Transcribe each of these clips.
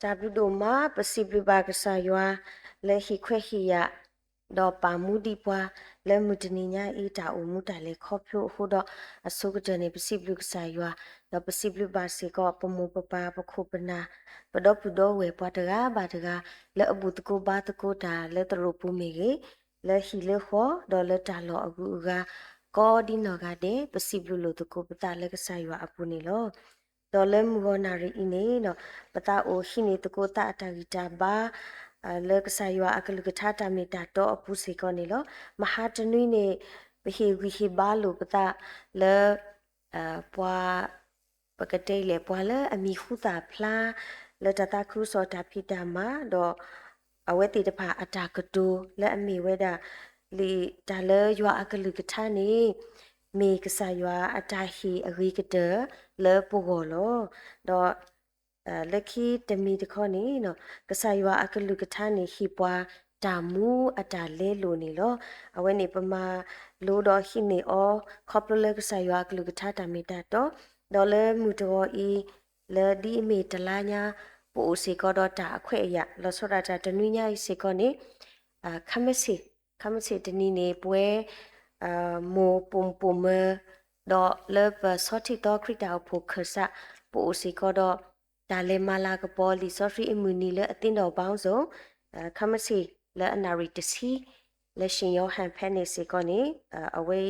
တၢ်ဘျုးဒိၣ်မး ပစံးဘျုးဘၣ်ကစၢ်ယွၤ လၢဟ့ၣ်ခွဲးဟ့ၣ်ယာ် ဒီးပာ်မူဒံးပှၤ လၢမုၢ်တနံၤညါအံၤ တၢ်အိၣ်မူတၢ်လဲၤခီဖျိအဃိဒီး အဆိကတၢၢ်န့ၣ် ပစံးဘျုးကစၢ်ယွၤ, ဒီးပစံးဘျုးဘၣ်စ့ၢ်ကီး ပမိၢ်ပပၢ် ပခိၣ်ပနၢ် ပဒီပုၢ်ဒီဝဲၢ် ပှၤတဂၤဘၣ်တဂၤ လၢအဘူၣ်သကိးဘါသကိးတၢ် လၢသရိာ်ပူၤမ့ၢ်ဂ့ၤ, လၢဟံၣ်လၢဃီ ဒီးလၢတၢ်လီၢ်အဂုၤအဂၤ ကိးဒ်နီၢ်ဂၤဒဲး ပစံးဘျုးလိာ်သကိးပသးလၢကစၢ်ယွၤအပူၤန့ၣ်လီၤ. ဒီးလၢမုၢ်ဂီၤနၣ်ရံၣ်အံၤန့ၣ် ပသးအိၣ်ဟံးန့ၢ်သကိးသးအတၢ်ဂံၢ်တၢ်ဘါ လၢကစၢ်ယွၤအကလုၢ်ကထါတၢ်မ့ၢ်တၢ်တီအပူၤစ့ၢ်ကီးန့ၣ်လီၤ. မဟါတနွံန့ၣ် ပဟ့ၣ်ဂံၢ်ဟ့ၣ်ဘါလိာ်ပသးလၢ ပှၤ ပကတဲအံၤလဲၣ် ပှၤလၢအမံၤဟူသၣ်ဖျါ လၢတၢ်သးခုကစီၣ်တၢ်ဖံးတၢ်မၤ ဒီး အဝဲသ့ၣ်တဖၣ်အတၢ်ကတိၤလၢအမ့ၢ်ဝဲဒၣ် လံာ်တၢ်လၢယွၤအကလုၢ်ကထါန့ၣ် မ့ၢ်ကစၢ်ယွၤအတၢ်ဟ့ၣ်အဂ့ၤကတၢၢ်လၢပဂီၢ်လီၤ. ဒီး လၢခံတမံၤတခီန့ၣ် ကစၢ်ယွၤအကလုၢ်ကထါန့ၣ် ဟ့ၣ်ပှၤတၢ်မူအတၢ်လဲလိာ်န့ၣ်လီၤ. အဝဲန့ၣ်ပမၤလိဒီးဟံးန့ၢ်အီၤ ခီဖျိလၢကစၢ်ယွၤအကလုၢ်ကထါတၢ်မ့ၢ်တၢ်တီ, ဒီးလၢမုၢ်တဂီၤအံၤ လၢဒ်အမ့ၢ်တလါညါ ပအိၣ်စ့ၢ်ကီးဒီးတၢ်အခွဲးအယာ် လီၤဆီဒၣ်တၢ်တနွံညါအံၤစ့ၢ်ကီးန့ၣ် ခမ့ၢ်စ့ၣ်, ခမ့ၢ်စ့ၣ်တနံၤန့ၣ် ပဝဲ မိၢ်ပိာ်မုၣ်ပိာ်မၢၤ ဒီးလၢပဆီထံၣ်သီခရံာ်တၢ်အိၣ်ဖှိၣ်ခၢၣ်စး ပအိၣ်စ့ၢ်ကီးဒီး တၢ်လဲၤမၤလၤကပီၤလံာ်စီဆှံအမုၢ်နံၤလၢအသ့ဒီးဘၣ်စိၤ ခမ့ၢ်စ့ၣ်လၢအနၣ်ရံၣ်တဆံ လၢၡ့ၣ်ယိၤဟၣ်ဖဲန့ၣ်စ့ၢ်ကီးန့ၣ် အဝဲ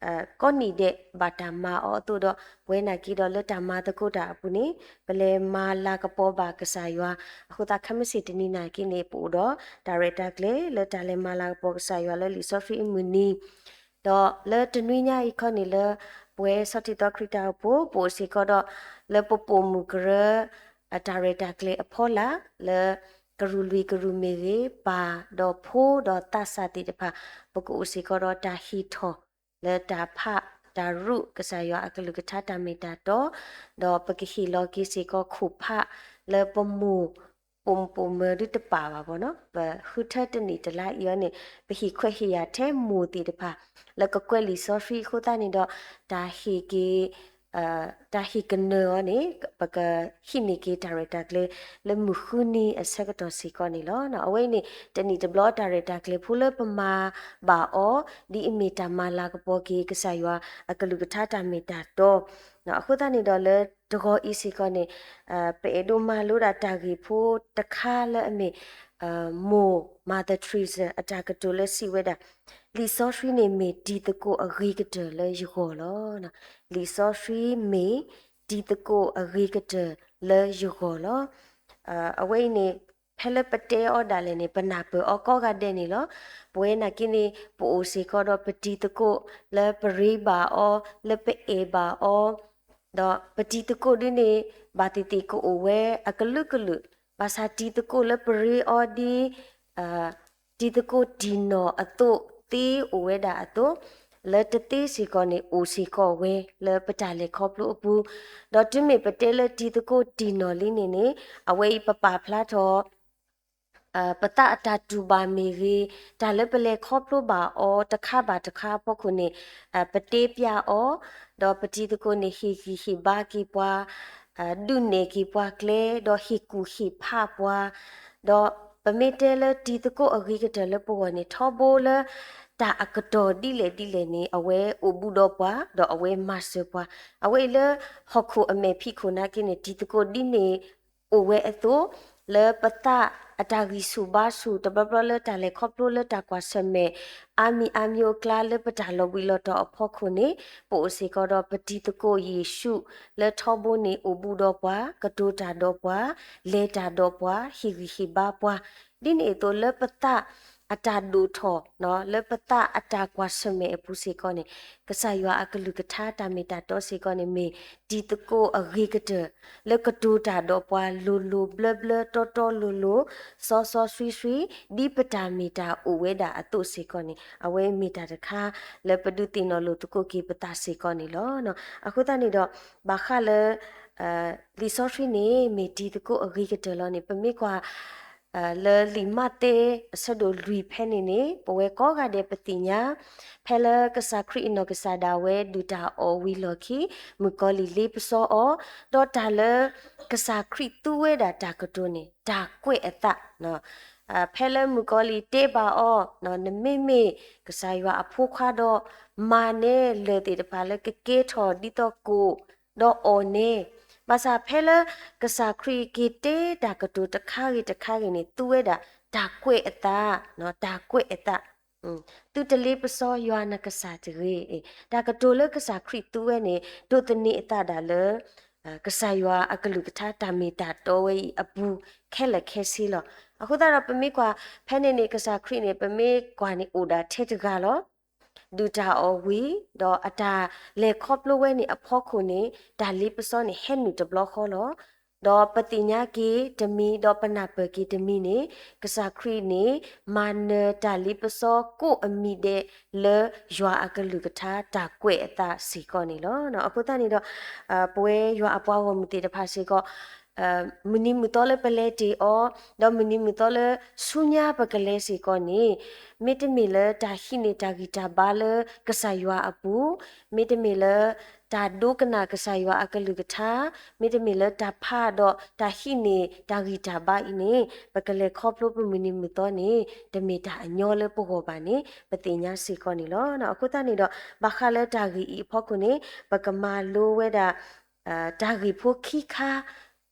အံၤ ကိးနံၣ်ဒဲးဘၣ်တၢ်မၤအီၤအသိးဒီး ပဝဲနာ်က့ဒီးလၢတၢ်မၤသကိးတၢ်အပူၤန့ၣ် ပလဲၤမၤလၤကပီၤဘၣ်ကစၢ်ယွၤ အဃိသတး ခမ့ၢ်စ့ၣ်တနံၤနာ်က့န့ၣ် ပအိၣ်ဒီးတၢ်ရဲၣ်တၢ်ကျဲၤ လၢတၢ်လဲၤမၤလၤကပီၤကစၢ်ယွၤလၢလံာ်စီဆှံအမုၢ်နံၤ ဒီးလၢတနွံညါအံၤခီန့ၣ်လၢ ပဝဲဆီထံၣ်သီခရံာ်တၢ်အိၣ်ဖှိၣ် ပအိၣ်စ့ၢ်ကီးဒီး လၢပပိာ်မုၣ်ကရၢ အတၢ်ရဲၣ်တၢ်ကျဲၤအဖီလာ် လၢကရူၢ်လွံၢ်ကရူၢ်မ့ၢ်ဂ့ၤ ပၢ်ဒီးဖိဒီးသးစၢ်သ့ၣ်တဖၣ် ပကအိၣ်စ့ၢ်ကီးဒီးတၢ်ဟ့ၣ်ထီၣ် လၢတၢ်ဖးတၢ်ရူၢ်ကစၢ်ယွၤအကလုၢ်ကထါတၢ်မ့ၢ်တၢ်တီ, ဒီးပကဟ့ၣ်လီၤက့ၤစ့ၢ်ကီးခိၣ်ဖး လၢပမိၢ်ပိာ်မုၣ်ပိာ်မၢၤဒုတပာ်ဘၣ်ဘီနီၤ ပဃုထၢတနံၣ်တလါအံၤအီၤန့ၣ် ပဟ့ၣ်ခွဲးဟ့ၣ်ယာ်ထဲမိၢ်သ့ၣ်တဖၣ် လၢကကွဲးလံာ်စီဆှံအဃိသတးန့ၣ်ဒီး တၢ်ဟ့ၣ်က့ၤ တၢ်ဟ့ၣ်ကနၢၤအီၤန့ၣ် ပကဟံးန့ၢ်က့ၤတၢ်ရဲၣ်တၢ်ကျဲၤ လၢမုၢ်ဃုနံၤအဆၢကတီၢ်စ့ၢ်ကီးန့ၣ်လီၤ. အဝဲအံၤန့ၣ် တနံၣ်တဘျီတၢ်ရဲၣ်တၢ်ကျဲၤဖိလၢပမၤဘၣ်အီၤ ဒ်အမ့ၢ်တၢ်မၤလၤကပီၤက့ၤကစၢ်ယွၤအကလုၢ်ကထါတၢ်မ့ၢ်တၢ်တီ အဃိသတးန့ၣ်ဒီးလၢတဂီၤအံၤစ့ၢ်ကီးန့ၣ် ပအဲၣ်ဒိးမၤလိဒၣ်တၢ်ဂ့ၢ်ဖိတခါလၢအမ့ၢ် မိၢ် Mother Teresa အတၢ်ကတိၤလၢစံးဝဲဒၣ် လံာ်စီဆှံန့ၣ်မ့ၢ်တံၤသကိးအဂ့ၤကတၢၢ်လၢယဂီၢ်လီၤ. လံာ်စီဆှံမ့ၢ်တံၤသကိးအဂ့ၤကတၢၢ်လၢယဂီၢ်လီၤ. အဝဲအံၤန့ၣ် ဖဲလၢပတဲအီၤဒၣ်လဲာ်န့ၣ် ပနၢ်ပၢၢ်အီၤကိးဂၤဒဲးန့ၣ်လီၤ. ပဝဲနာ်က့န့ၣ် ပအိၣ်စ့ၢ်ကီးဒီးပတံၤသကိး လၢပရ့ဘၣ်အီၤ လၢပအဲၣ်ဘၣ်အီၤ ဒီးပတံၤသကိးဒ်န့ၣ် ဘၣ်သ့ၣ်သ့ၣ်ကအိၣ်ဝဲအကလုာ်ကလုာ်, ဘၣ်ဆၣ်တံၤသကိးလၢပရ့အီၤဒ် တံၤသကိးတံၢ်နီၢ်အသိးသ့အိၣ်ဝဲဒၣ်အသိး, လၢတသ့စ့ၢ်ကီးန့ၣ် အိၣ်စ့ၢ်ကီးဝဲလၢပတၢ်လဲၤခီဖျိအပူၤ, ဒီးတုၤမ့ၢ်ပတဲလၢတံၤသကိးတံၢ်နီၢ်လံန့ၣ်န့ၣ် အဝဲအံၤပပာ်ဖျါထီၣ် ပသးအတၢ်တူၢ်ဘၣ်မ့ၢ်ဂ့ၤ, တၢ်လၢပလဲၤခီဖျိဘၣ်အီၤတခါဘၣ်တခါအဖီခိၣ်န့ၣ် ပတဲပျးအီၤ, ဒီးပတံၤသကိးန့ၣ် ဟ့ၣ်ဂံၢ်ဟ့ၣ်ဘါက့ၤပှၤ, ဒုးနဲၣ်က့ၤပှၤကျဲ, ဒီးဟ့ၣ်ကူၣ်ဟ့ၣ်ဖးပှၤ, ဒီးပမ့ၢ်တဲလၢတံၤသကိးအဂ့ၤကတၢၢ်လၢပဂီၢ်န့ၣ် ထီဘိလၢ တၢ်အကတီၢ်ဒ်လဲၣ်ဒ်လဲၣ်န့ၣ် အဝဲအိၣ်ဘူးဒီးပှၤ, ဒီးအဝဲမၤစၢၤပှၤ, အဝဲအံၤလၢဟီၣ်ခိၣ်အမဲာ်ဖံးခိၣ်နာ်က့န့ၣ် တံၤသကိးဒ်န့ၣ် အိၣ်ဝဲအသိး, လၢပသးအတၢ်ဂံၢ်ဆူၣ်ဘါဆူၣ် တဘျီဘျီလၢတၢ်လဲၤခီဖျိလၢတၢ်ကွၢ်ဆၢၣ်မဲာ် အါမံၤအါမံၤအကျါလၢပတၢ်လီၤဘှံးလီၤတီၤအဖီခိၣ်န့ၣ် ပအိၣ်စ့ၢ်ကီးဒီးပတံၤသကိးယ့ၣ်ၡူး လၢထီဘိန့ၣ်အိၣ်ဘူးဒီးပှၤ, ကတိၤတၢ်ဒီးပှၤ, လဲၤတၢ်ဒီးပှၤ, ဟ့ၣ်ဂံၢ်ဟ့ၣ်ဘါပှၤ, ဒ်န့ၣ်အသိးလၢပသးအတၢ်ဒိၣ်ထီၣ် လၢပသးအတၢ်ကွၢ်ဆၢၣ်မဲာ်အပူၤစ့ၢ်ကီးန့ၣ် ကစၢ်ယွၤအကလုၢ်ကထါတၢ်မ့ၢ်တၢ်တီစ့ၢ်ကီးန့ၣ် မ့ၢ်တံၤသကိးအဂ့ၤကတၢၢ် လၢကတိၤတၢ်ဒီးပှၤလိၤလိၤဘျၢဘျၢတီတီလိၤလိၤ စီစီဆှံဆှံ ဒ်ပတၢ်မ့ၢ်တၢ်အိၣ်ဝဲဒၣ်အသိးစ့ၢ်ကီးန့ၣ် အဝဲမ့ၢ်တၢ်တခါလၢပဒုးသ့ၣ်နီၣ်လိာ်သကိးက့ၤပသးစ့ၢ်ကီးန့ၣ်လီၤ. အဃိသတးန့ၣ်ဒီး ဘၣ်ဃးလၢ လံာ်စီဆှံန့ၣ် မ့ၢ်တံၤသကိးအဂ့ၤကတၢၢ်လီၤန့ၣ် ပမ့ၢ်ကွၢ် လၢလံာ်မးသဲအဆၢဒိၣ်လွံၢ်ဖဲန့ၣ်န့ၣ် ပဝဲကိးဂၤဒဲးပသ့ၣ်ညါ ဖဲလၢကစၢ်ခရံာ်အနီၢ်ကစၢ်ဒၣ်ဝဲဒုၣ်တၢ်အီၣ်ဝံၤလီၢ်ခံ မုၣ်ကီၤလံၢ်လ့ပစီအီၤ, ဒီးတၢ်လၢကစၢ်ခရံာ်သူဝဲဒၣ်တၢ်ကတိၤန့ၣ် တၢ်ကွဲးအသး ဖဲလၢမုၣ်ကီၤလံၢ်တဲဘၣ်အီၤ, နမ့မ့ၢ်ကစၢ်ယွၤအဖိခွါဒီး မၤနဲလၢၢ်သ့ၣ်တဖၣ်လၢကကဲထီၣ်ဒ်သိးကိၣ်ဒီးအီၣ်န့ၣ်, ဘၣ်ဆၣ်ဖဲလၢကစၢ်ခရံာ်က့ၤတဲတၢ်ကတိၤတခါဂ့ၤတခါဂ့ၤန့ၣ် သူဝဲဒၣ်တၢ်ကွဲးအသး, တၢ်ကွဲးအသး, သုတလ့ပစီယွၤနကစၢ်တဂ့ၤ. တၢ်ကတိၤလၢကစၢ်ခရံာ်သူဝဲန့ၣ် ဒိးသန့ၤအသးဒၣ်လၢ ကစၢ်ယွၤအကလုၢ်ကထါတၢ်မ့ၢ်တၢ်တီဝဲအံၤအပူၤခဲလၢာ်ခဲဆ့လီၤ. အဃိသတးဒီးပမ့ၢ်ကွၢ်ဖဲန့ၣ်န့ၣ် ကစၢ်ခရံာ်န့ၣ် ပမ့ၢ်ကွၢ်န့ၣ်အိၣ်ဒၣ်ထဲတဂၤလီၤ. ဒုၣ်တၢ်အီၣ်ဝံၤ, ဒီးအတၢ်လဲၤခီဖျိဝဲန့ၣ်အဖီခိၣ်န့ၣ် တၢ်လ့ပစီန့ၣ်ဟဲနုာ်တဘျီဃီလီၤ. ဒီးပသ့ၣ်ညါက့ၤတမံၤ ဒီးပနၢ်ပၢၢ်က့ၤတမံၤန့ၣ် ကစၢ်ခရံာ်န့ၣ် မၤနၢၤတၢ်လ့ပစီကိးအမံၤဒဲးလၢယွၤအကလုၢ်ကထါတၢ်ကွဲးအသးစ့ၢ်ကီးန့ၣ်လီၤ. အဃိသတးန့ၣ်ဒီး ပဝဲယွၤအပှၤဂီၢ်မုၢ်သ့ၣ်တဖၣ်စ့ၢ်ကီး မုၢ်နံၤမုၢ်သီလၢပလဲၤတ့ၢ်အီၤ, ဒီးမုၢ်နံၤမုၢ်သီလၢဆူညါပကလဲၤစ့ၢ်ကီးန့ၣ်, မ့တမ့ၢ်လၢတၢ်ဟံးန့ၢ်တၢ်ဂံၢ်တၢ်ဘါလၢကစၢ်ယွၤအပူၤ, မ့တမ့ၢ်လၢ တၢ်ဒိကနၣ်ကစၢ်ယွၤအကလုၢ်ကထါ, မ့တမ့ၢ်လၢတၢ်ဖးဒီးတၢ်ဟံးန့ၢ်တၢ်ဂံၢ်တၢ်ဘါအံၤန့ၣ် ပကလဲၤခီဖျိပမုၢ်နံၤမုၢ်သီန့ၣ် တမ့ၢ်တၢ်အညီလၢပဂီၢ်ဘၣ်န့ၣ် ပသ့ၣ်ညါစ့ၢ်ကီးန့ၣ်လီၤ. အဃိသတးန့ၣ်ဒီး ဘၣ်ဃးလၢတၢ်ဂ့ၢ်အံၤအဖီခိၣ်န့ၣ် ပကမၤလိဝဲဒၣ် တၢ်ဂ့ၢ်ဖိခံခါ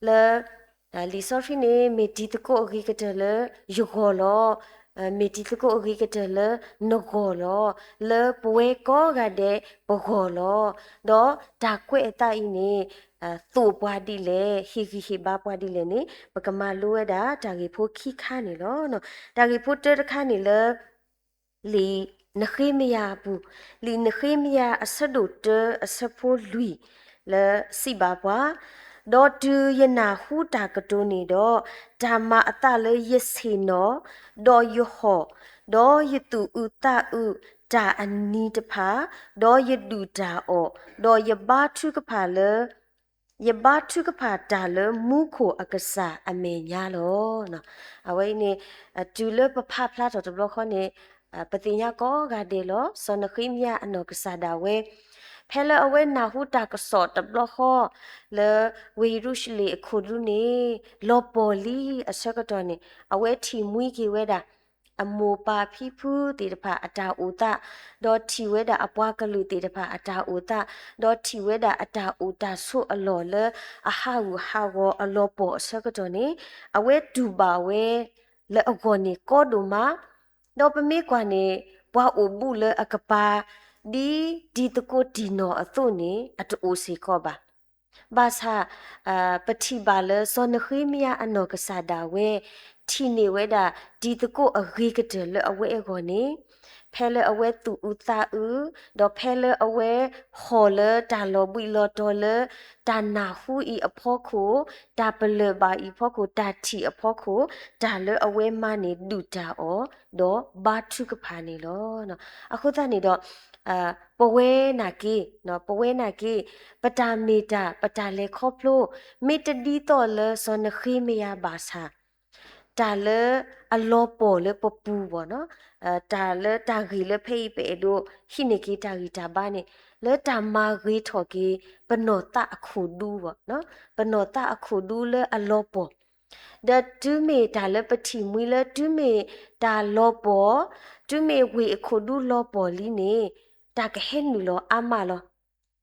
လၢ လံာ်စီဆှံန့ၣ် မ့ၢ်တံၤသကိးအဂ့ၤကတၢၢ်လၢယဂီၢ်လီၤ. မ့ၢ်တံၤသကိးအဂ့ၤကတၢၢ်လၢနဂီၢ်လီၤ. လၢပဝဲကိးဂၤဒဲးပဂီၢ်လီၤ. ဒီးတၢ်ကွဲးအသးအံၤန့ၣ် သိၣ်ပှၤဒ်လဲၣ်, ဟ့ၣ်ဂံၢ်ဟ့ၣ်ဘါပှၤဒ်လဲၣ်န့ၣ် ပကမၤလိဝဲဒၣ်တၢ်ဂ့ၢ်ဖိခံခါန့ၣ်လီၤ. တၢ်ဂ့ၢ်ဖိတၢတခါန့ၣ်လၢ လံာ်နဃ့မယၤအပူၤ, လံာ်နဃ့မယၤအဆၢဒိၣ်တၢ အဆၢဖိလွံၢ် လၢစံးဘၣ်ပှၤ, ဒီးတုၤယနၢ်ဟူတၢ်ကတိၤန့ၣ်ဒီး, တၢ်မၤအသးလၢယဆ့ၣ်နီၤ, ဒီးယဟီၣ်, ဒီးယသူၣ်အုးသးအုးတၢ်အနံၤတဖၣ်, ဒီးယဒုၣ်တၢ်အီၣ်, ဒီးယဘါထုကဖၣ်လၢ ယဘါထုကဖၣ်တၢ်လၢမူခိၣ်အကစၢ်အမဲာ်ညါလီၤ. အဝဲအံၤန့ၣ် တုၤလၢပဖးဖျါထီၣ်တဘျီဃီန့ၣ် ပသ့ၣ်ညါကိးဂၤဒဲးလီၤ. စီၤနဃ့မယၤအနီၢ်ကစၢ်ဒၣ်ဝဲ ဖဲလၢအဝဲနၢ်ဟူတၢ်ကစီၣ်တဘျီဃီ လၢဝ့ၢ်ယရူၤၡလ့ၣ်အခိၣ်ဒူန့ၣ် လီၤပှီၢ်လံအဆၢကတီၢ်န့ၣ် အဝဲထံၣ်မှံက့ၤဝဲဒၣ် အမိၢ်ပၢ်ဖံဖုသ့ၣ်တဖၣ်အတၢ်အိၣ်သး, ဒီးထံၣ်ဝဲဒၣ်အပှၤကလုာ်သ့ၣ်တဖၣ်အတၢ်အိၣ်သး, ဒီးထံၣ်ဝဲဒၣ်အတၢ်အိၣ်တၢ်ဆိးအလီၢ်လၢအဟးဂူာ်ဟးဂီၤအလီၤပှီၢ်အဆၢကတီၢ်န့ၣ် အဝဲတူၢ်ဘၣ်ဝဲလၢအဂီၢ်န့ၣ်ကီဒိၣ်မး, ဒီးပမ့ၢ်ကွၢ်န့ၣ် ပှၤအိၣ်ဘူးလၢအကပၤ ဒ်တံၤသကိးတံၢ်နီၢ်အသိးန့ၣ် အတအိၣ်စ့ၢ်ကီးဘၣ်. ဘၣ်ဆၣ် ပထံၣ်ဘၣ်လၢစီၤနဃ့မယၤအနီၢ်ကစၢ်ဒၣ်ဝဲ ထံၣ်န့ၢ်ဝဲဒၣ်တံၤသကိးအဂ့ၤကတၢၢ်လၢအဝဲအဂီၢ်န့ၣ် ဖဲလၢအဝဲသူၣ်အုးသးအုး, ဒီးဖဲလၢအဝဲဟီၣ်လၢတၢ်လီၤဘှံးလီၤတီၤလၢ တၢ်နၢ်ဟူအံၤအဖီခိၣ်, တၢ်ပလၢၢ်ဘၣ်အံၤအဖီခိၣ်, တၢ်ထံၣ်အဖီခိၣ်, တၢ်လၢအဝဲမၤန့ၣ်ဒုၣ်တၢ်အီၣ်, ဒီးဘါထုကဖၣ်န့ၣ်လီၤ. အဃိသတးန့ၣ်ဒီး ပဝဲနာ်က့, ပဝဲနာ်က့, ပတၢ်မ့ၢ်တၢ် ပတၢ်လဲၤခီဖျိ မ့ၢ်တဒ်သိးလၢစီၤနဃ့မယၤဘၣ်ဆၣ်, တၢ်လၢအလီၤပှီၢ်လၢပပူၤဘၣ်နီၤ, တၢ်လၢတၢ်ဂ့ၢ်လၢဖဲအံၤပအဲၣ်ဒိးဟံးန့ၢ်က့ၤတၢ်ဂံၢ်တၢ်ဘါန့ၣ် လၢတၢ်မၤဂ့ၤထီၣ်က့ၤ ပနီၢ်သးအခိၣ်ဒူဘၣ်, ပနီၢ်သးအခိၣ်ဒူလၢအလီၤပှီၢ် ဒီးတုၤမ့ၢ်တၢ်လၢပထံၣ်မှံလၢ တုၤမ့ၢ်တၢ်လီၤပှီၢ်, တုၤမ့ၢ်ဝ့ၢ်အခိၣ်ဒူလီၤပှီၢ်လံန့ၣ်, တၢ်ကဟဲနုာ်လီၤအါမးလီၤ.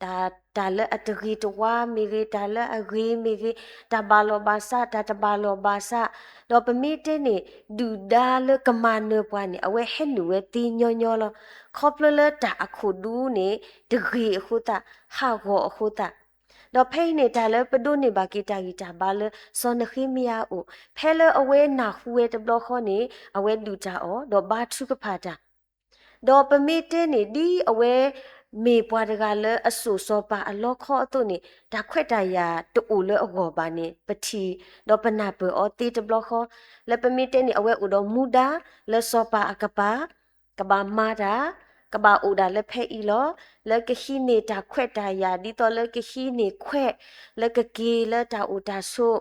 တၢ်, တၢ်လၢအတဂ့ၤတဝါမ့ၢ်ဂ့ၤ, တၢ်လၢအဂ့ၤမ့ၢ်ဂ့ၤ, တၢ်ဘၣ်လီၤဘၣ်စး, တၢ်တဘၣ်လီၤဘၣ်စး, ဒီးပမ့ၢ်တဲန့ၣ် ဒုၣ်ဒါလၢကမၤနၢၤပှၤန့ၣ် အဝဲဟဲနုာ်ဝဲသ့ညီညီလီၤ. ခီဖျိလၢတၢ်အခိၣ်ဒူန့ၣ် တဂ့ၤအဃိသတး, ဟးဂီၤအဃိသတး ဒီးဖဲအံၤန့ၣ် တၢ်လၢပဒိးန့ၢ်ဘၣ်က့ၤတၢ်ဂံၢ်တၢ်ဘါလၢစီၤနဃ့မယၤအအိၣ်, ဖဲလၢအဝဲနၢ်ဟူဝဲတဘျီဃီန့ၣ် အဝဲဒုၣ်တၢ်အီၣ်, ဒီးဘါထုကဖၣ်တၢ်, ဒီးပမ့ၢ်တဲန့ၣ် ဒ်အဝဲမ့ၢ်ပှၤတဂၤလၢအစိာ်စီၤပၤအလီခီအသိးန့ၣ် တၢ်ခွဲးတၢ်ယာ်တအိၣ်လၢအဂီၢ်ဘၣ်န့ၣ် ပထံၣ်, ဒီးပနၢ်ပၢၢ်အီၤသ့တဘျီဃီ, လၢပမ့ၢ်တဲန့ၣ် အဝဲအိၣ်ဒီးမူဒါလၢစီၤပၤအကပၤ ကဘၣ်မၤတၢ်, ကဘၣ်အိၣ်ဒၣ်လၢဖဲအံၤလီၤ. လၢကဟံးန့ၢ်တၢ်ခွဲးတၢ်ယာ် ဒ်သိးလၢကဟံးန့ၢ်ခွဲး လၢကက့ၤလၢတၢ်အိၣ်တၢ်ဆိး,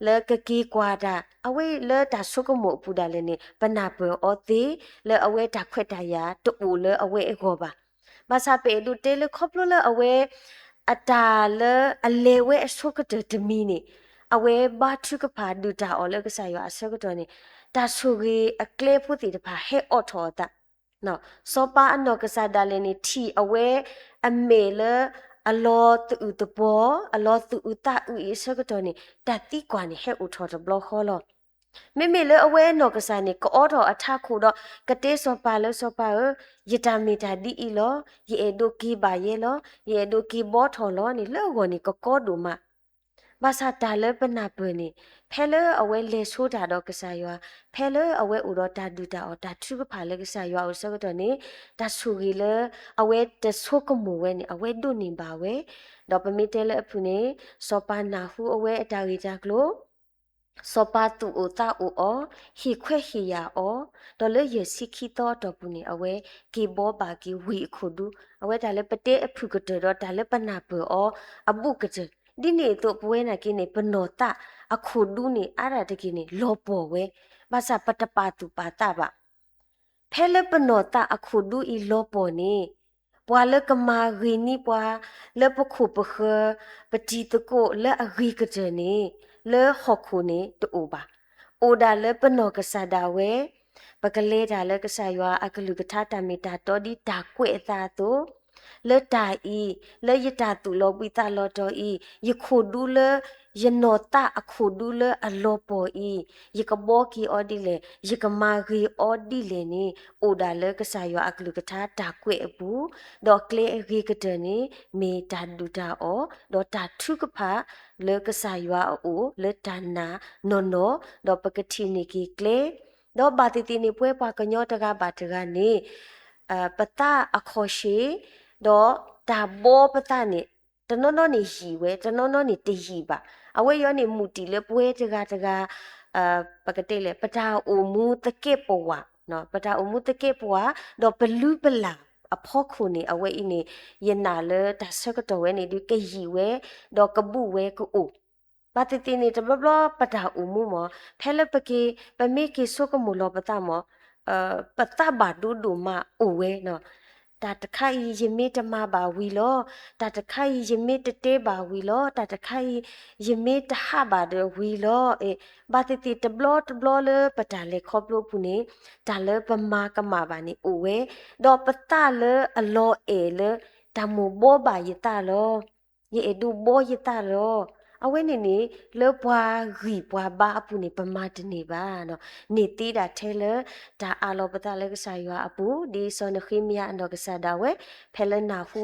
လၢကက့ၤကွၢ်တၢ် အဝဲလၢတၢ်ဆိကမိၣ်အပူၤဒၣ်လဲာ်န့ၣ် ပနၢ်ပၢၢ်အီၤသ့ လၢအဝဲတၢ်ခွဲးတၢ်ယာ်တအိၣ်လၢအဝဲအဂီၢ်ဘၣ်. ဘၣ်ဆၣ်ပအဲၣ်ဒိးတဲလၢခီဖျိလၢအဝဲ အတၢ်လၢအလဲၤဝဲအဆိကတၢၢ်တမံၤန့ၣ် အဝဲဘါထုကဖၣ်ဒုၣ်တၢ်အီၣ်လၢကစၢ်ယွၤအဆၢကတီၢ်န့ၣ် တၢ်ဆိၣ်ဂ့ၤအကျဲဖိသ့ၣ်တဖၣ်ဟဲအိးထီၣ်အသး စီၤပၤအနီၢ်ကစၢ်ဒၣ်လဲာ်န့ၣ် ထံၣ်အဝဲအမဲာ်လၢ အလီၤသူၣ်အုးသးအုး, အလီၤသူၣ်အုးသးအုးအံၤအဆၢကတီၢ်န့ၣ် တၢ်သံကွၢ်န့ၣ် ဟဲအိၣ်ထီၣ်တဘျီဃီလီၤ. မ့မ့ၢ်လၢအဝဲအနီၢ်ကစၢ်န့ၣ် ကအိးထီၣ်အထးခိၣ်ဒီး ကတဲစီၤပၤလၢစီၤပၤဧၢ, ယတၢ်မ့ၢ်တၢ်ဒ်အံၤလီၤ. ယအဲၣ်ဒိးက့ၤဘၣ်ယဲလီၤ. ယအဲၣ်ဒိးက့ၤဘီထီၣ်လီၤန့ၣ် လၢအဂီၢ်န့ၣ် ကကီဒိၣ်မး ဘၣ်ဆၣ်တၢ်လၢပနၢ်ပၢၢ်န့ၣ် ဖဲလၢအဝဲလဲၤဆိတၢ်ဒီးကစၢ်ယွၤ, ဖဲလၢအဝဲအိၣ်ဒီးတၢ်ဒုၣ်တၢ်အီၣ် တၢ်ထုကဖၣ်လၢကစၢ်ယွၤအအိၣ်ဆၢကတီၢ်န့ၣ် တၢ်ဆိၣ်ဂ့ၤလၢအဝဲတဆိကမိၣ်ဝဲန့ၣ် အဝဲဒိးန့ၢ်ဘၣ်ဝဲ, ဒီးပမ့ၢ်တဲလၢအဖုၣ်န့ၣ် စီၤပၤနၢ်ဟူအဝဲအတၢ်ဂ့ၢ်တၢ်ကျိၤ စီၤပၤသူၣ်အိၣ်သးအိၣ်အီၤ, ဟ့ၣ်ခွဲးဟ့ၣ်ယာ်အီၤ, ဒီးလၢယဲၢ်ဆံခံသီအတီၢ်ပူၤန့ၣ် အဝဲက့ၤဘီဘၣ်က့ၤဝံၢ်အခိၣ်ဒူ, အဝဲတၢ်လၢပတဲအဖုၣ်ကတၢၢ်ဒီးတၢ်လၢပနၢ်ပၢၢ်အီၤအဘူးကတၢၢ်, ဒ်န့ၣ်အသိးပဝဲနာ်က့န့ၣ် ပနီၢ်သးအခိၣ်ဒူန့ၣ် အါဒၣ်တက့ၢ်န့ၣ် လီၤပှီၢ်ဝဲ, ဘၣ်ဆၣ်ပတပာ်သူၣ်ပာ်သးဘၣ် ဖဲလၢပနီၢ်သးအခိၣ်ဒူအံၤလီၤပှီၢ်န့ၣ် ပှၤလၢကမၤဂ့ၤန့ၢ်ပှၤ လၢပခိၣ်ပဃၢၤ ပတံၤသကိးလၢအဂ့ၤကတၢၢ်န့ၣ် လၢဟီၣ်ခိၣ်န့ၣ်တအိၣ်ဘၣ်. အိၣ်ဒၣ်လၢပနီၢ်ကစၢ်ဒၣ်ဝဲ, ပကလဲၤတၢ်လၢကစၢ်ယွၤအကလုၢ်ကထါတၢ်မ့ၢ်တၢ်တီဒ်တၢ်ကွဲးအသးအသိး လၢတၢ်အံၤ လၢယတၢ်သူၣ်လီၤဘှံးသးလီၤတီၤအံၤ ယခိၣ်ဒူလၢ ယနီၢ်သးအခိၣ်ဒူလၢအလီၤပှီၢ်အံၤ ယကဘီက့ၤအီၤဒ်လဲၣ်, ယကမၤဂ့ၤအီၤဒ်လဲၣ်န့ၣ် အိၣ်ဒၣ်လၢကစၢ်ယွၤအကလုၢ်ကထါတၢ်ကွဲးအပူၤ, ဒီးကျဲအဂ့ၤကတၢၢ်န့ၣ် မ့ၢ်တၢ်ဒုၣ်တၢ်အီၣ် ဒီးတၢ်ထုကဖၣ်လၢကစၢ်ယွၤအအိၣ်လၢတၢ်နာ်နီၢ်နီၢ်, ဒီးပကထံၣ်န့ၢ်က့ၤကျဲ ဒီးဘၣ်သ့ၣ်သ့ၣ်န့ၣ် ပဝဲပှၤကညီတဂၤဘၣ်တဂၤန့ၣ် ပသးအခီၣ်ရှ့ ဒီးတၢ်ဘီပသးန့ၣ် တနီၤနီၤန့ၣ်ယံာ်ဝဲ တနီၤနီၤန့ၣ်တယံာ်ဘၣ်. အဝဲအံၤန့ၣ် မူတံၢ်လၢပဝဲတဂၤတဂၤ ပကတဲလဲၣ် ပတၢ်အိၣ်မူသကဲးပဝး, ပတၢ်အိၣ်မူသကဲးပဝး ဒီးပလုၢ်ပလၢ်အဖီခိၣ်န့ၣ် အဝဲအံၤန့ၣ် ယနာ်လၢတၢ်ဆၢကတီၢ်ဝဲန့ၣ်ဒုးကယံာ်ဝဲ ဒီးကဘူးဝဲကအိၣ် ဘၣ်သ့ၣ်သ့ၣ်န့ၣ် တဘျီဘျီပတၢ်အိၣ်မူမ့ၢ် ဖဲလၢပက့ၤ ပမ့ၢ်က့ၤဆိကမိၣ်လီၤပသးမ့ၢ် ပသးဘၣ်ဒိဒိၣ်မးအိၣ်ဝဲနီၤ. တၢ်တခါအံၤ ယမ့ၢ်တမၤဘၣ်ဝံၤလီၤ, တၢ်တခါအံၤ ယမ့ၢ်တတဲဘၣ်ဝံၤလီၤ, တၢ်တခါအံၤ ယမ့ၢ်တဟးဘၣ်ဒီးဝံၤလီၤ. ဘၣ်သ့ၣ်သ့ၣ်တဘျီတဘျီလၢပတၢ်လဲၤခီဖျိအပူၤန့ၣ် တၢ်လၢပမၤကမၣ်ဘၣ်န့ၣ်အိၣ်ဝဲ, ဒီးပသးလၢအလီၤအဲၣ်လၢ တၢ်မိၣ်ဘီဘၣ်ယသးလီၤ. ယအဲၣ်ဒိးဘီယသးလီၤ. အဝဲန့ၣ်န့ၣ် လၢပှၤဂံၢ်ပှၤဘါအပူၤန့ၣ် ပမၤတန့ၢ်ဘၣ်. န့ၢ်သ့ဒၣ်ထဲလၢ တၢ်အးလီၤပသးလၢကစၢ်ယွၤအပူၤ, ဒ်စီၤနဃ့မယၤအနီၢ်ကစၢ်ဒၣ်ဝဲ ဖဲလၢနၢ်ဟူ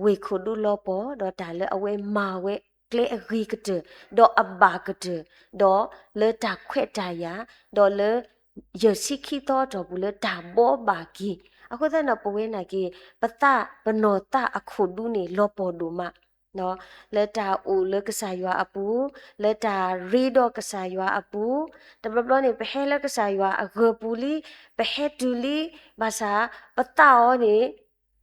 ဝ့ၢ်ခိၣ်ဒူလီၤပှီၢ် ဒီးတၢ်လၢအဝဲမၤဝဲကျဲအဂ့ၤကတၢၢ်, ဒီးအဘၣ်ကတၢၢ်, ဒီးလၢတၢ်ခွဲးတၢ်ယာ်, ဒီးလၢ ယဲၢ်ဆံခံသီအတီၢ်ပူၤလၢတၢ်ဘီဘၣ်က့ၤ, အဃိသတးဒီး ပဝဲနာ်က့ ပသးပနီၢ်သးအခိၣ်ဒူန့ၣ် လီၤပှီၢ်ဒိၣ်မး လၢတၢ်အိၣ်လၢကစၢ်ယွၤအပူၤ, လၢတၢ်ရ့ဒီးကစၢ်ယွၤအပူၤ, တဘျီဘျီန့ၣ် ပဟဲလၢကစၢ်ယွၤအဂၢၤပူၤလံ, ပဟဲတုၤလံ, ဘၣ်ဆၣ် ပသးအီၤန့ၣ်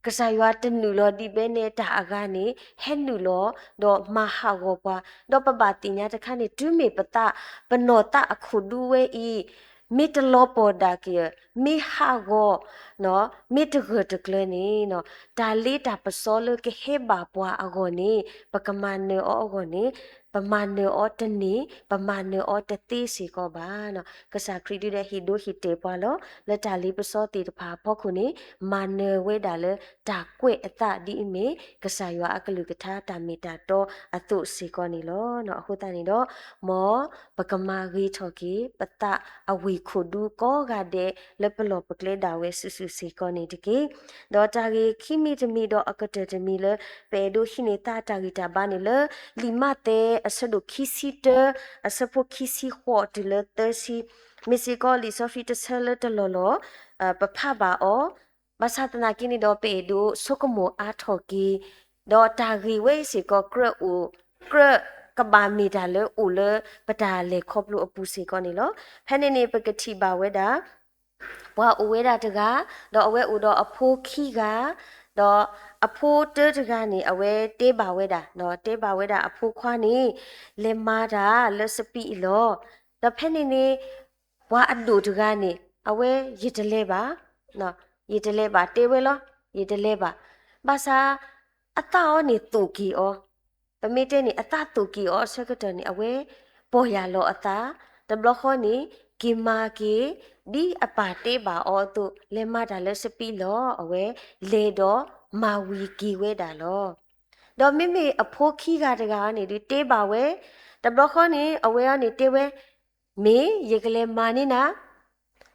ကစၢ်ယွၤတနုာ်လီၤဒ်ဘဲန့ၣ်တၢ်အဂၤန့ၣ် ဟဲနုာ်လီၤ ဒီးမၤဟးဂီၤပှၤ, ဒီးပဘၣ်သ့ၣ်ညါတခါန့ၣ် တုၤမ့ၢ်ပသး ပနီၢ်သးအခိၣ်ဒူဝဲအံၤ မ့ၢ်တလီၤပှီၢ်ဒၣ်က့ၤ, မ့ၢ်ဟးဂီၤ မ့ၢ်တဂၢၢ်တကျၢၤန့ၣ် တၢ်လ့တၢ်ပစီလၢကဟဲဘၣ်ပှၤအဂီၢ်န့ၣ် ပကမၤနၢၤအီၤအဂီၢ်န့ၣ် ပမၤနၢၤအီၤတန့ၢ်, ပမၤနၢၤအီၤတသ့စ့ၢ်ကီးဘၣ်. ကစၢ်ခရံာ်ဒုးဒီးဟ့ၣ်ဒိဟ့ၣ်တဲာ်ပှၤလီၤ. လၢတၢ်လ့ပစီသ့ၣ်တဖၣ်အဖီခိၣ်န့ၣ် မၤနၢၤဝဲဒၣ်လၢတၢ်ကွဲးအသးဒ်အမ့ၢ် ကစၢ်ယွၤအကလုၢ်ကထါတၢ်မ့ၢ်တၢ်တီအသိးစ့ၢ်ကီးန့ၣ်လီၤ. အဃိသတးန့ၣ်ဒီး မ်ပကမၤဂ့ၤထီၣ်က့ၤ ပသးအဝ့ၢ်ခိၣ်ဒူကိးဂၤဒဲး လၢပလီၢ်ပကျဲဒၣ်ဝဲစုာ်စုာ်စ့ၢ်ကီးန့ၣ်တက့ၢ်. ဒီးတၢ်ဂ့ၢ်ခံမံၤတမံၤဒီးအကတၢၢ်တမံၤလၢ ပအဲၣ်ဒိးဟံးန့ၢ်သးတၢ်ဂံၢ်တၢ်ဘါန့ၣ်လၢ လံာ်မးသဲအဆၢဒိၣ်ခံဆံတၢ အဆၢဖိခံဆံဃိးတုၤလၢသၢဆံ, မ့ၢ်စ့ၢ်ကီးလံာ်စီဆှံတဆၢလၢတလီၢ်လီၢ် ပဖးဘၣ်အီၤ, ဘၣ်ဆၣ်သနာ်က့န့ၣ်ဒီး ပအဲၣ်ဒိးဆိကမိၣ်အါထီၣ်က့ၤ, ဒီးတၢ်ဂ့ၢ်ဝဲအံၤစ့ၢ်ကီး ကြၢးအိၣ်, ကြၢးကဘၣ်မ့ၢ်တၢ်လၢအိၣ်လၢပတၢ်လဲၤခီဖျိအပူၤစ့ၢ်ကီးန့ၣ်လီၤ. ဖဲန့ၣ်န့ၣ် ပကထံၣ်ဘၣ်ဝဲဒၣ် ပှၤအိၣ်ဝဲဒၣ်တဂၤ, ဒီးအဝဲအိၣ်ဒီးအဖိခံဂၤ, ဒီး အဖိတၢတဂၤန့ၣ် အဝဲတဲဘၣ်ဝဲဒၣ်, တဲဘၣ်ဝဲဒၣ်အဖိခွါန့ၣ် လဲၤမၤတၢ်လၢစပံးအလီၢ်, ဒီးဖဲန့ၣ်န့ၣ် ပှၤအဒိၣ်တဂၤန့ၣ် အဝဲ ယတလဲၤဘၣ်, ယတလဲၤဘၣ် တဲဝဲလီၤ, ယတလဲၤဘၣ်. ဘၣ်ဆၣ် အသးအီၤန့ၣ်သိၣ်က့ၤအီၤ, ပမ့ၢ်တဲန့ၣ် အသးသိၣ်က့ၤအီၤအဆၢကတီၢ်န့ၣ် အဝဲ ပီၢ်ယၢ်လီၤအသး, တဘျီဃီန့ၣ် က့ၤမၤက့ၤ ဒ်အပၢ်တဲဘၣ်အီၤအသိး လဲၤမၤတၢ်လၢစပံးလီၢ်, အဝဲလဲၤဒီးမၤဝံၤက့ၤဝဲဒၣ်လီၤ. ဒီးမ့မ့ၢ်အဖိခံဂၤတဂၤအံၤန့ၣ်ဒုးတဲဘၣ်ဝဲ, တဘျီဃီန့ၣ် အဝဲအံၤန့ၣ်တဲဝဲ, မ့ၢ်ယကလဲၤမၤန့ၢ်နၤ,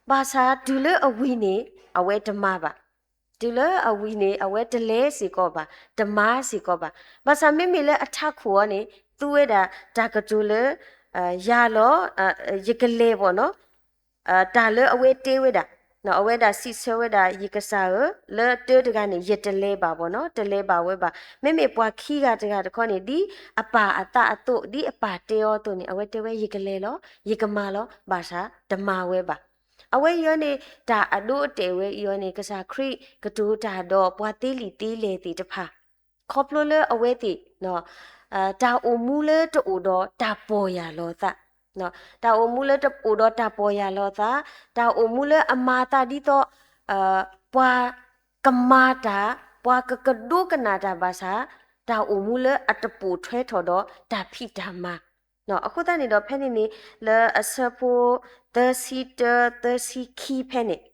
ဘၣ်ဆၣ်တုၤလၢအဝံၤန့ၣ် အဝဲတမၤဘၣ်. တုၤလၢအဝံၤန့ၣ် အဝဲတလဲၤစ့ၢ်ကီးဘၣ်, တမၤစ့ၢ်ကီးဘၣ်. ဘၣ်ဆၣ်မ့မ့ၢ်လၢအထးခိၣ်အံၤန့ၣ် သူဝဲဒၣ်တၢ်ကတိၤလၢ ယၤလီၤ, ယကလဲၤဘၣ်နီၤ, တၢ်လၢအဝဲတဲဝဲဒၣ်, အဝဲဒၣ်စံးဆၢဝဲဒၣ် ယကစၢ်ဧၢ, လၢတၢတဂၤန့ၣ် ယတလဲၤဘၣ်ဘၣ်နီၤ, တလဲၤဘၣ်ဝဲဘၣ်. မ့မ့ၢ်ပှၤခံဂၤတဂၤတခီန့ၣ် ဒ်အပၢ်အသးအသိး ဒ်အပၢ်တဲအီၤအသိးန့ၣ် အဝဲတဲဝဲ ယကလဲၤလီၤ, ယကမၤလီၤ, ဘၣ်ဆၣ်တမၤဝဲဘၣ်. အဝဲအံၤအံၤန့ၣ် တၢ်အဒိအတဲာ်ဝဲအံၤအံၤန့ၣ် ကစၢ်ခရံာ်ကတိၤတၢ်ဒီးပှၤသ့လံာ်သ့လဲၢ်သ့ၣ်တဖၣ် ခီဖျိလၢအဝဲသ့ၣ် တၢ်အိၣ်မူလၢတအိၣ်ဒီးတၢ်ပီၢ်ယၢ်လီၤသး, တၢ်အိၣ်မူလၢတအိၣ်ဒီးတၢ်ပီၢ်ယၢ်လီၤသး, တၢ်အိၣ်မူလၢအမၤသးဒ်သိး ပှၤကမၤတၢ်, ပှၤကကဒိကနၣ်တၢ်ဘၣ်ဆၣ်, တၢ်အိၣ်မူလၢအတပိာ်ထွဲထီၣ်ဒီးတၢ်ဖံးတၢ်မၤ အဃိသတးန့ၣ်ဒီး ဖဲန့ၣ်န့ၣ် လၢအဆၢဖိသၢဆံတၢ သၢဆံခံဖဲန့ၣ်,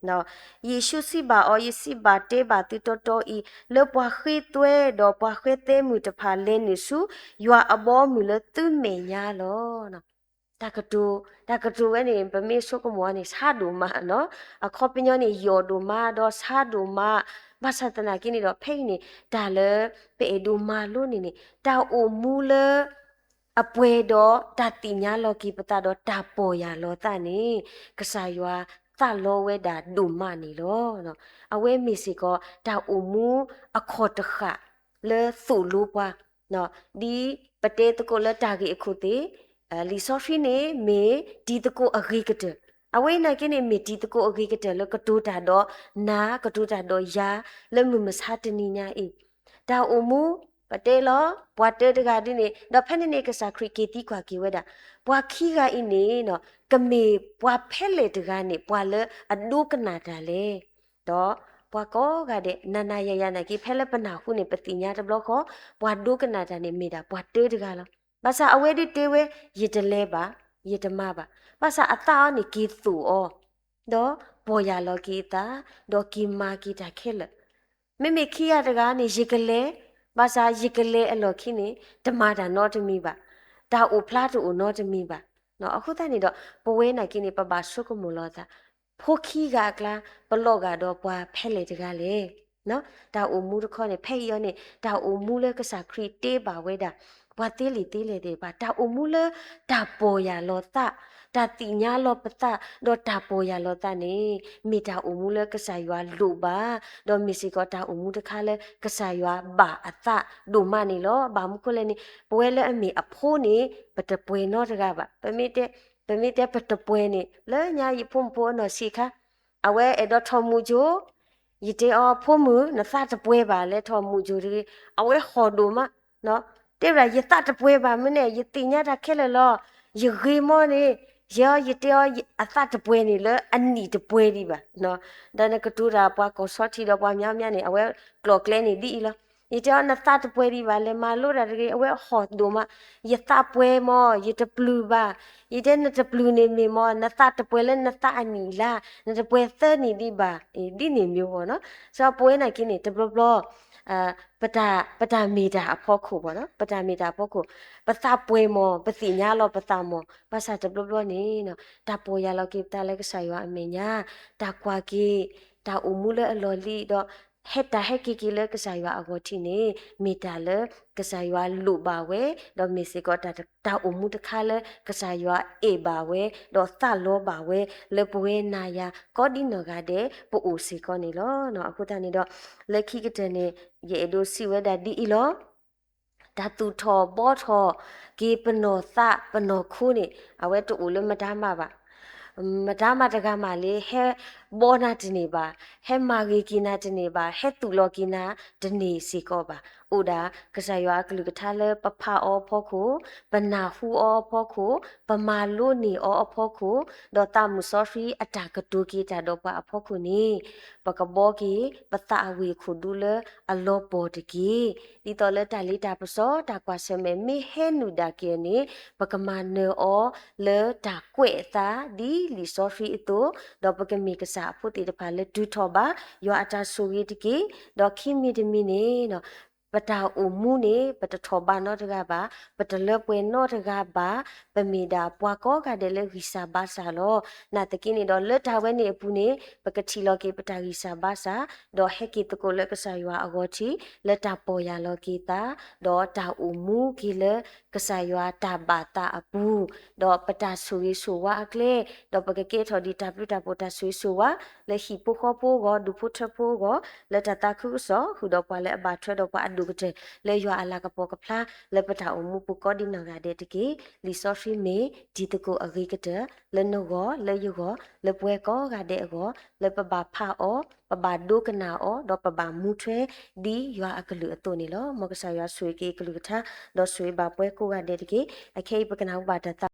ယ့ၣ်ၡူးစံးဘၣ်အီၤ, ယစံးဘၣ်တဲဘၣ်သုတီတီအံၤ, လၢပှၤဃ့သွဲဒီးပှၤဃဲသဲမုၣ်တဖၣ်လဲၤနုာ်ဆူ ယွၤအဘီအမုၢ်လၢသုမဲာ်ညါလီၤ. တၢ်ကတိၤ, တၢ်ကတိၤဝဲန့ၣ် ပမ့ၢ်ဆိကမိၣ်အီၤန့ၣ် ဆါဒိၣ်မးနီၤ, အခီပညီန့ၣ် ယိာ်ဒိၣ်မး ဒီးဆါဒိၣ်မး, ဘၣ်ဆၣ်သနာ်က့န့ၣ်ဒီး ဖဲအံၤန့ၣ် တၢ်လၢ ပအဲၣ်ဒိးမၤလိန့ၣ်န့ၣ် တၢ်အိၣ်မူလၢ အပှဲၤဒီးတၢ်သ့ၣ်ညါလီၤက့ၤပသးဒီးတၢ်ပီၢ်ယၢ်လီၤသးန့ၣ် ကစၢ်ယွၤသးလီဝဲဒၣ်ဒိၣ်မးန့ၣ်လီၤ. အဝဲမ့ၢ်စ့ၢ်ကီးတၢ်အိၣ်မူအခီၣ်တဃၣ်လၢသိၣ်လိပှၤ, ဒ်ပတဲသကိးလၢတၢ်ဂ့ၢ်အခိၣ်သ့ၣ်, လံာ်စီဆှံန့ၣ်မ့ၢ်တံၤသကိးအဂ့ၤကတၢၢ်, အဝဲအံၤနာ်က့န့ၣ် မ့ၢ်တံၤသကိးအဂ့ၤကတၢၢ်လၢကတိၤတၢ်ဒီးနၤ ကတိၤတၢ်ဒီးယၤ လၢမုၢ်မဆါတနံၤညါအံၤ တၢ်အိၣ်မူ ပတဲလီၤ ပှၤတၢတဂၤဒ်န့ၣ် ဒီးဖဲန့ၣ်န့ၣ် ကစၢ်ခရံာ်က့ၤသံကွၢ်က့ၤဝဲဒၣ် ပှၤခံဂၤအံၤန့ၣ် ကမ့ၢ်ပှၤဖဲလဲၣ်တဂၤန့ၣ် ပှၤလၢအဒိကနၣ်တၢ်လဲၣ်. ဒီးပှၤကိးဂၤဒဲး နၤနၤယၤယၤနာ်က့ ဖဲလၢပနၢ်ဟူန့ၣ် ပသ့ၣ်ညါတဘျီဃီ ပှၤဒိကနၣ်တၢ်န့ၣ် မ့ၢ်ဒၣ်ပှၤတၢတဂၤလီၤ. ဘၣ်ဆၣ်အဝဲဒၣ်တဲဝဲ ယတလဲၤဘၣ်, ယတမၤဘၣ်. ဘၣ်ဆၣ်အသးအီၤန့ၣ်က့ၤသိၣ်အီၤ ဒီးပီၢ်ယၢ်လီၤက့ၤအသး, ဒီးက့ၤမၤက့ၤတၢ်ခဲလၢာ် မ့မ့ၢ်ခံဂၤတဂၤန့ၣ် ယကလဲၤ, ဘၣ်ဆၣ်ယကလဲၤအလီၢ်ခံန့ၣ် တမၤတၢ်နီတမံၤဘၣ်, တၢ်အိၣ်ဖျါတအိၣ်နီတမံၤဘၣ်. အဃိသတးန့ၣ်ဒီး ပဝဲနာ်က့န့ၣ် ပဘၣ်ဆိကမိၣ်လီၤသး, ဖိခံဂၤအကျါ ပလီၤဂာ်ဒီးပှၤဖဲလဲၣ်တဂၤလဲၣ်. တၢ်အိၣ်မူတခီန့ၣ် ဖဲအံၤအီၤန့ၣ် တၢ်အိၣ်မူလၢကစၢ်ခရံာ်တဲဘၣ်ဝဲဒၣ် ပှၤသ့လံာ်သ့လဲၢ်သ့ၣ်တဖၣ် တၢ်အိၣ်မူလၢတၢ်ပီၢ်ယၢ်လီၤသး, တၢ်သ့ၣ်ညါလီၤပသး ဒီးတၢ်ပီၢ်ယၢ်လီၤသးန့ၣ် မ့ၢ်တၢ်အိၣ်မူလၢကစၢ်ယွၤလိၣ်ဘၣ်, ဒီးမ့ၢ်စ့ၢ်ကီးတၢ်အိၣ်မူတခါလၢကစၢ်ယွၤဘၣ်အသးဒိၣ်မးန့ၣ်လီၤ. ဘၣ်မနုၤဃိလဲၣ်န့ၣ် ပဝဲလၢအမ့ၢ်အဖိန့ၣ် ပတပှဲၤနီတဂၤဘၣ်. ပမ့ၢ်တဲပတပှဲၤန့ၣ် လၢညါယဖိမုၣ်ဖိအနီၢ်ဆံးခါ အဝဲအဲၣ်ဒိးထီၣ်မူးကၠိ, ယတဲအီၤ ဖိမုၣ် နသးတပှဲၤဘၣ် လဲၤထီၣ်မူးကၠိတဂ့ၤ, အဝဲဟီၣ်ဒိၣ်မး, တဲဝဲဒၣ် ယသးတပှဲၤဘၣ်မ့ၢ်န့ၣ် ယသ့ၣ်ညါတၢ်ခဲလၢာ်လီၤ, ယဂ့ၤမီၢ်န့ၣ်, ယဲအီၤ ယတဲအီၤ အသးတပှဲၤန့ၣ်လၢအနံၣ်တပှဲၤဒံးဘၣ်, ဒီးနကတိၤတၢ်ပှၤကီၢ်ဆီထံးဒီးပှၤမၠါမၠါန့ၣ် အဝဲကျိာ်ကျဲန့ၣ်ဒ်အံၤလီၤ. ယတဲအီၤ နသးတပှဲၤဒံးဘၣ် လဲၤမၤလိတၢ်တဂ့ၤ, အဝဲဟီၣ်ဒိၣ်မး, ယသးပှဲၤမီၢ် ယတပျုၢ်ဘၣ်, ယတဲနတပျုၢ်န့ၣ်မ့ၢ်မီၢ် နသးတပှဲၤလၢနသးအနံၣ်လါ, နတပှဲၤသၢနံၣ်ဒံးဘၣ်, ဒ်န့ၣ်မ့ၢ်ဝဲနီၤ, စီၤပဝဲနာ်က့န့ၣ် တဘျီဘျီ ပတၢ်မ့ၢ်တၢ်အဖီခိၣ်ဘၣ်နီၤ, ပတၢ်မ့ၢ်တၢ်အဖီခိၣ်, ပသးပှဲၤမီၢ် ပသ့ၣ်ညါလီၤပသးမီၢ်, ဘၣ်ဆၣ်တဘျီဘျီန့ၣ် တၢ်ပီၢ်ယၢ်လီၤက့ၤပသးလၢကစၢ်ယွၤအမဲာ်ညါ, တၢ်ကွၢ်က့ၤ, တၢ်အိၣ်မူလၢအလီၢ်လံၤဒီး ဟဲတၢ်ဟဲက့ၤက့ၤလၢကစၢ်ယွၤအဂီၢ်ထံးန့ၣ် မ့ၢ်တၢ်လၢကစၢ်ယွၤလိၣ်ဘၣ်ဝဲ, ဒီးမ့ၢ်စ့ၢ်ကီးတၢ်အိၣ်မူတခါလၢကစၢ်ယွၤအဲၣ်ဘၣ်ဝဲ, ဒီးသးလီဘၣ်ဝဲ လၢပဝဲနၤယၤကိးဒ်နီၢ်ဂၤဒဲး ပအိၣ်စ့ၢ်ကီးန့ၣ်လီၤ. အဃိသတးန့ၣ်ဒီး လၢခံကတၢၢ်န့ၣ် ယအဲၣ်ဒိးစံးဝဲဒၣ်ဒ်အံၤလီၤ. တၢ်သူၣ်ထီၣ်ဘှီထီၣ်က့ၤပနီၢ်သးပနီၢ်ခိန့ၣ် အဝဲတအိၣ်လၢမတၤမးဘၣ်. မတၤမၤတဂၤမးလၢ ဟဲဘီနၤတန့ၢ်ဘၣ်, ဟဲမၤဂ့ၤက့ၤနၤတန့ၢ်ဘၣ်, ဟဲသူၣ်လီၤက့ၤနၤတန့ၢ်စ့ၢ်ကီးဘၣ်. အိၣ်ဒၣ်ကစၢ်ယွၤအကလုၢ်ကထါလၢပဖးအီၤအဖီခိၣ်, ပနၢ်ဟူအီၤအဖီခိၣ်, ပမၤလိန့ၢ်အီၤအဖီခိၣ်, ဒီးသးမုၢ်စီဆှံအတၢ်ကတိၤက့ၤတၢ်ဒီးပှၤအဖီခိၣ်န့ၣ်, ပကဘီက့ၤပသးအဝ့ၢ်အခိၣ်ဒူလၢအလီၤပှီၢ်တက့ၢ်. ဒ်သိးလၢတၢ်လ့တၢ်ပစီ တၢ်ကွၢ်ဆၢၣ်မဲာ်မ့ၢ်ဟဲနုာ်ဒၣ်က့ၤန့ၣ်, ပကမၤနၢၤအီၤလၢတၢ်ကွဲးအသး ဒ်လံာ်စီဆှံအသိး, ဒီးပကမ့ၢ်ကစၢ်အဖိသ့ၣ်တဖၣ်လၢတုၤထီၣ်ဘါယွၤအတၢ်ဆိၣ်ဂ့ၤတက့ၢ်. ဒီးခံမံၤတမံၤန့ၣ် ပတၢ်အိၣ်မူန့ၣ် ပတထီၣ်ဘးနီတဂၤဘၣ်, ပတလၢပှဲၤနီတဂၤဘၣ်, ပမ့ၢ်ဒၣ်ပှၤကိးဂၤဒဲးလၢဂံၢ်စၢ်ဘါစၢ်လီၤ. နာ်သက့န့ၣ်ဒီး လၢတၢ်ဝဲန့ၣ်အပူၤန့ၣ် ပကထံၣ်လီၤက့ၤပတၢ်ဂံၢ်စၢ်ဘါစၢ်, ဒီးဟဲက့ၤသကိးလၢကစၢ်ယွၤအဂီၢ်ထံး လၢတၢ်ပီၢ်ယၢ်လီၤက့ၤသး, ဒီးတၢ်အိၣ်မူက့ၤလၢကစၢ်ယွၤတၢ်ဘၣ်သးအပူၤ, ဒီးပတၢ်ဆိၣ်ဂ့ၤဆိၣ်ဝါအကျဲ, ဒီးပကကဲထီၣ်ဒံးတၢ်ဘျုးတၢ်ဖှိၣ်တၢ်ဆိၣ်ဂ့ၤဆိၣ်ဝါ လၢဟံၣ်ဖိဃီဖိအဂီၢ်, ဒူၣ်ဖိထၢဖိအဂီၢ်, လၢတၢ်သးခုကစီၣ် ဃုာ်ဒီးပှၤလၢအဘၣ်ထွဲဒီးပှၤအဒိၣ်ကတၢၢ် လၢယွၤအလၤကပီၤကဖျါ လၢပတၢ်အိၣ်မူပူၤကိးဒံးနီၢ်ဂၤဒဲးတက့ၢ်. လံာ်စီဆှံမ့ၢ်တံၤသကိးအဂ့ၤကတၢၢ် လၢနဂီၢ်, လၢယဂီၢ်, လၢပဝဲကိးဂၤဒဲးအဂီၢ်, လၢပဘၣ်ဖးအီၤ, ပဘၣ်ဒိကနၣ်အီၤ, ဒီးပဘၣ်မူထွဲဒ်ယွၤအကလုၢ်အသိးန့ၣ်လီၤ. မ်ကစၢ်ယွၤဆိၣ်ဂ့ၤက့ၤအကလုၢ်ကထါ, ဒီးဆိၣ်ဂ့ၤဘၣ်ပှၤကိးဂၤဒဲးတက့ၢ်. အခဲအံၤပကနၢ်ဟူဘၣ်တၢ်သး